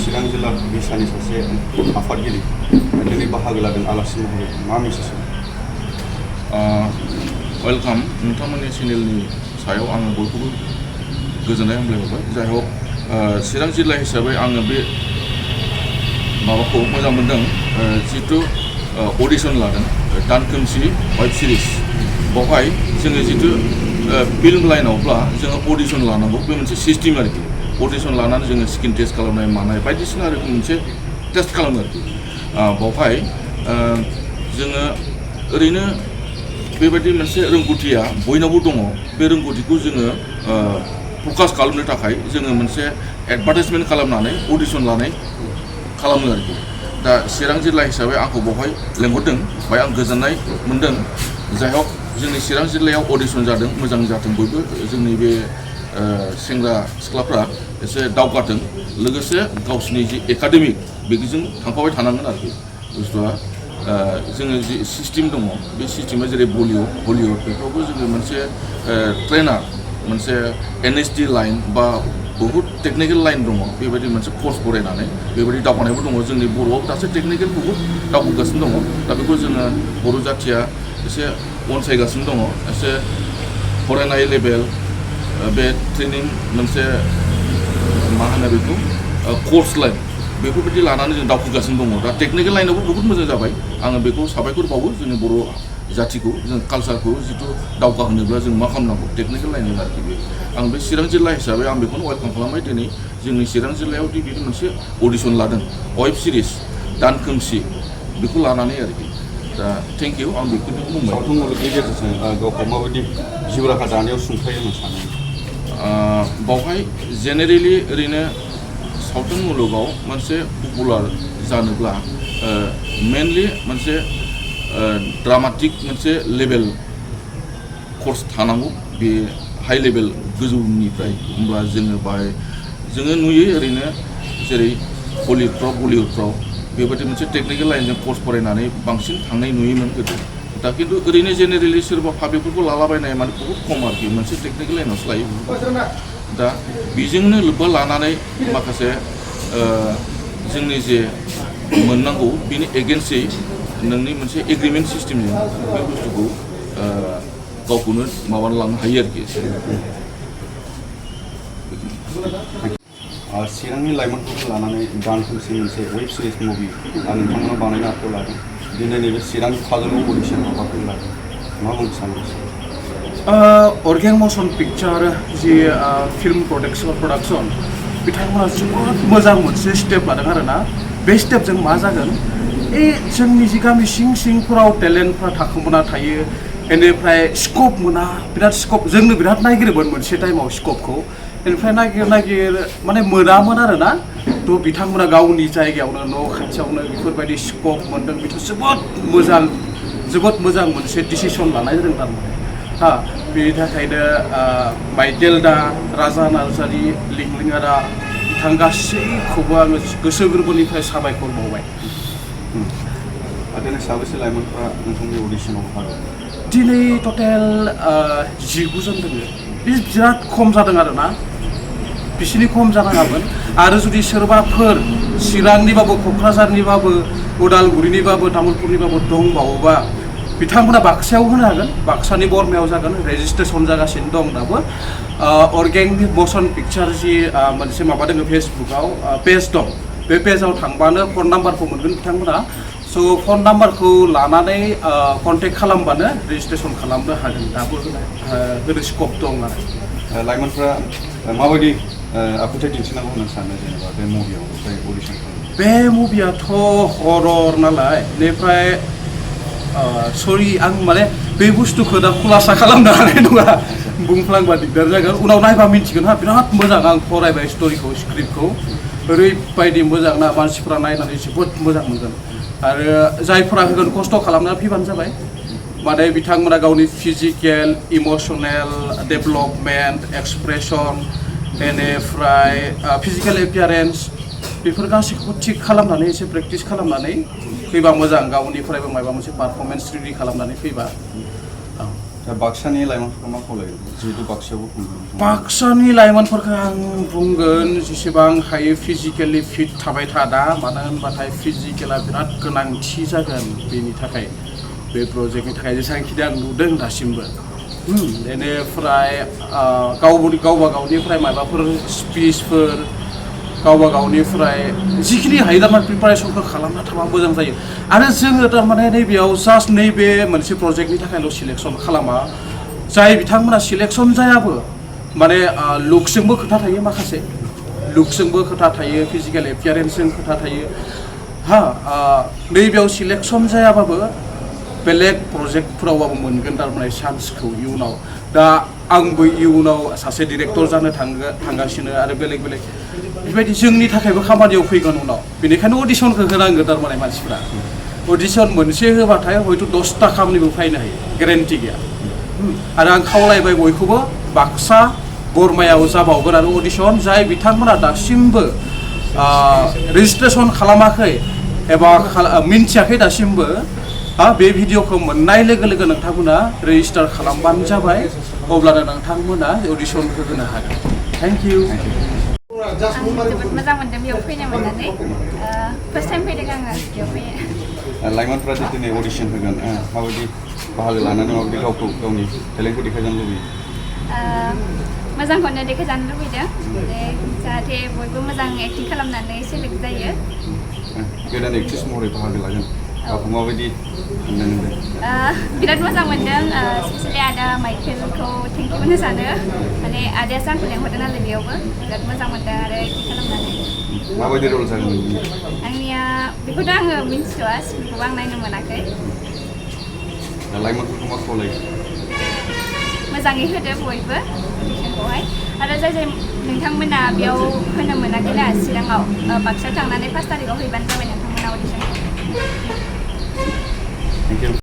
चिरां जिल्ला बिसानि सासे आफादगिरि दिनै बाहागो लादों आलासि महरै मा मेसेज वेलकाम नोंथांमोननि चेनेलनि सायाव आङो बयखौबो गोजोननाय हामलायहरबाय जाय हक चिरां जिल्ला हिसाबै आङो बे माबाखौ मोजां मोनदों जितु अडिशन लादों दानखोमसि वेब सिरिज बावहाय जोङो जितु फिल्म लाइनावब्ला जोङो अडिशन लानांगौ बे मोनसे सिस्टेम आरोखि अडिशन लानानै जोङो स्किन टेस्ट खालामनाय मानाय बायदिसिना रोखोम मोनसे टेस्ट खालामो आरोखि बावहाय जोङो ओरैनो बेबायदि मोनसे रोंगौथिया बयनावबो दङ बे रोंगौथिखौ जोङो प्रकाश खालामनो थाखाय जोङो मोनसे एडभार्टाइजमेन्ट खालामनानै अडिशन लानाय खालामो आरोखि दा चिरां जिल्ला हिसाबै आंखौ बावहाय लेंहरदों बाय आं गोजोननाय मोनदों जाय हक जोंनि चिरां जिल्लायाव अडिशन जादों मोजां जाथों बयबो जोंनि बे सेंग्रा सिख्लाफ्रा एसे दावगाथों लोगोसे गावसिनि जि एकाडेमिक बेजों थांफाबाय थानांगोन आरोखि बुस्थुआ जोङो जि सिस्टेम दङ बे सिस्टेमा जेरै बलिउड बेफोरावबो जोङो मोनसे ट्रेनार मोनसे NSD लाइन बा बहुद टेकनिकेल लाइन दङ बेबायदि मोनसे कर्स फरायनानै बेबायदि दावगानायबो दङ जोंनि बर'आव दासो टेकनिकेल बहुद दावगागासिनो दङ दा बेखौ जोङो बर' जाथिया एसे अनसायगासिनो दङ एसे फरायनाय लेभेल बे ट्रेनिं मोनसे मा होनो बेखौ कर्स लाइन बेफोरबायदि लानानै जों दावखोगासिनो दङ दा टेकनिकेल लाइनावबो बहुद मोजां जाबाय आङो बेखौ साबायखर बावो जोंनि बर' जाथिखौ जों कालसारखौ जिथु दावगाहोनोब्ला जों मा खालामनांगौ टेकनिकेल लाइनजों आरोखि बे आं बे चिरां जिल्ला हिसाबै आं बेखौनो वेलकाम खालामबाय दिनै जोंनि चिरां जिल्लायाव दि बिदि मोनसे अडिशन लादों वेब सिरिज दानखोमसि बेखौ लानानै आरोखि दा थेंक इउ आं बेखौनो बुंबाय सावथुन मुलुगनि गेजेरजों गावखौ माबायदि जिउ राहा दानायाव सुंथायो होनना सानो बावहाय जेनेरेलि ओरैनो सावथुन मुलुगाव मोनसे पपुलार जानोब्ला मेनलि मोनसे ड्रामाटिक मोनसे लेभेल कर्स थानांगौ बे हाई लेभेल गोजौनिफ्राय होमब्ला जोङो बाहाय जोङो नुयो ओरैनो जेरै बलिउडफ्राव बेबायदि मोनसे टेकनिकेल लाइनजों कर्स फरायनानै बांसिन थांनाय नुयोमोन गोदो दा खिन्थु ओरैनो जेनेरेलि सोरबा पाब्लिकफोरखौ लालाबायनाय माने बहुद खम आरोखि मोनसे टेकनिकेल लाइनावसो लायो दा बेजोंनो लोब्बा लानानै माखासे जोंनि जे मोननांगौ बिनि एगेन्स्टै नोंनि मोनसे एग्रिमेन्ट सिस्टेमजों बे बुस्थुखौ गावखौनो माबाना लांनो हायो आरोखि चिरांनि लाइमोनफोरखौ लानानै दानखोमसि मोनसे वेब सिरिज मुभि नोंथांमोना बानायनो आखायाव लादों दिनै नैबे चिरां काजोलाव अडिशन हाबाफारि लादों मा बुंनो सानो अर्गें मसन पिक्चार जि फिल्म प्रडाक्सन बिथांमोना जोबोद मोजां मोनसे स्टेप लादों आरोना बे स्टेपजों मा जागोन जोंनि जि गामि सिंफोराव टेलेन्टफ्रा थाखोमाना थायो बेनिफ्राय स्कप मोना बिराद स्कप जोंनो बिराद नागिरोमोन मोनसे टाइमाव स्कपखौ बेनिफ्राय नागिर माने मोनामोन आरोना थ' बिथांमोना गावनि जायगायावनो न' खाथियावनो बेफोरबायदि स्कप मोनदों बेथ' जोबोद मोजां मोनसे डिसिसन लानाय जादों थारमाने बेनि थाखायनो माइकेल दा राजा नार्जारि लिंलिङारा बिथां गासैखौबो आङो गोसो गोरबोनिफ्राय साबायखर बावबाय दिनै साबेसे लाइमोनफ्रा नोंथांनि अडिशनाव बाहागो दिनै टटेल 19 जन दङ बे बिराद खम जादों आरोना बिसिनि खम जानाङामोन आरो जुदि सोरबाफोर चिरांनिबाबो क'क्राझारनिबाबो उदालगुरिनिबाबो तामुलपुरनिबाबो दंबावोबा बिथांमोना बाक्सायाव होनो हागोन बाक्सानि बरमायाव जागोन रेजिस्ट्रेसन जागासिनो दं दाबो अर्गें मसन पिक्चार जि मोनसे माबा दङ फेसबुकआव पेज दं बे पेजाव थांबानो फन नाम्बारखौ मोनगोन बिथांमोना स' फन नाम्बारखौ लानानै कन्टेक्ट खालामबानो रेजिस्ट्रेसन खालामनो हागोन दाबो होनो स्कप दं आरो लाइमोनफ्रा माबायदि आखुथाय दिन्थिनांगौ होनना सानो जेनेबा बे मुभियाव अडिशन खालामो बे मुभियाथ' हरर नालाय बेनिफ्राय सरि आं माने बे बुस्थुखौ दा खुलासा खालामनो हानाय नङा बुंफ्लांबा दिगदार जागोन उनाव नायबा मिन्थिगोन बिराद मोजां आं फरायबाय स्ट'रिखौ स्क्रिप्टखौ ओरैबायदि मोजां ना मानसिफ्रा नायनानै जोबोद मोजां मोनगोन आरो जायफोरा होगोन खस्थ' खालामना फैबानो जाबाय माने बिथांमोना गावनि फिजिकेल इमसनेल डेभेलपमेन्ट एक्सप्रेसन बेनिफ्राय फिजिकेल एपियारेन्स बेफोर गासैखौबो थिग खालामनानै एसे प्रेक्टिस खालामनानै फैबा मोजां गावनिफ्रायबो माबा मोनसे पारफरमेन्स रेडि खालामनानै फैबा दा बाक्सानि लाइमोनफोरखौ मा खावलायो जिहेतु बाक्सायावबो खुंदों बाक्सानि लाइमोनफोरखौ आं बुंगोन जेसेबां हायो फिजिकेलि फिट थाबाय था दा मानो होनबाथाय फिजिकेला बिराद गोनांथि जागोन बेनि थाखाय बे प्रजेक्टनि थाखाय जेसेबांखि आं नुदों दासिमबो बेनिफ्राय गावबा गावनिफ्राय माबाफोर स्पिचफोर गावबा गावनिफ्राय जिखिनि हायो थारमाने प्रिपारेसनखौ खालामना थाबा मोजां जायो आरो जोङो थारमाने नैबेयाव जास्ट नैबे मोनसे प्रजेक्टनि थाखायल' सिलेक्सन खालामा जाय बिथांमोना सिलेक्सन जायाबो माने लुक्सजोंबो खोथा थायो माखासे लुक्सजोंबो खोथा थायो फिजिकेल एपियारेन्सजों खोथा थायो नैबेयाव सिलेक्सन जायाबाबो बेलेग प्रजेक्टफोरावबाबो मोनगोन थारमाने चान्सखौ इयुनाव दा आंबो इयुनाव सासे डिरेक्टर जानो थांगासिनो आरो बेलेग बेबायदि जोंनि थाखायबो खामानियाव फैगोन उनाव बेनिखायनो अडिसनखौ होनांगोन थारमाने मानसिफ्रा अडिसन मोनसे होबाथाय हयथ' 10टा खामानिबो फैनो हायो गेरेन्टि गैया आरो आं खावलायबाय बयखौबो बाक्सा बरमायाव जाबावगोन आरो अडिसन जाय बिथांमोना दासिमबो रेजिस्ट्रेसन खालामाखै एबा मिन्थियाखै दासिमबो बे भिडिअखौ मोननाय लोगो लोगो नोंथांमोना रेजिस्टार खालामबानो जाबाय अब्लानो नोंथांमोना अडिसनखौ होनो हागोन थेंक इउ आं जोबोद मोजां मोनदों बेयाव फैनो मोननानै फार्स्ट टाइम फैदों आङो बेयाव फैनो लाइमोनफोरा दिनै अडिसन होगोन माबायदि बाहागो लानानै माबायदि गावखौ गावनि टेलेन्टखौ देखायजानो लुबैयो मोजांखौनो देखायजानो लुबैदों जाहाथे बयबो मोजां एक्टिं खालामनानै सेलेक्ट जायो गोदान एक्ट्रिस महरै बाहागो लागोन गावखौ माबायदि मोनदों बिराद मोजां मोनदों स्पेसियेलि आदा माइकेलखौ थेंक इउ होनो सानो माने आदायासो आंखौ लेंहरदों नालाय बेयावबो बिराद मोजां मोनदों आरो एक्टिं खालामनानै माबायदि रल जागोन आंनिया बेखौथ' आङो मिन्थिथ'वा स्क्रिप्टखौबो आं नायनो मोनाखै लाइमोनफोरखौ मा खावलायो मोजाङै होदो बयबो अडिसनखौहाय आरो जाय नोंथांमोना बेयाव होनो मोनाखैना चिराङाव बाक्सायाव थांनानै 5 तारिखआव हैबानो जाबाय नोंथांमोना अडिसनखौ थेंक इउ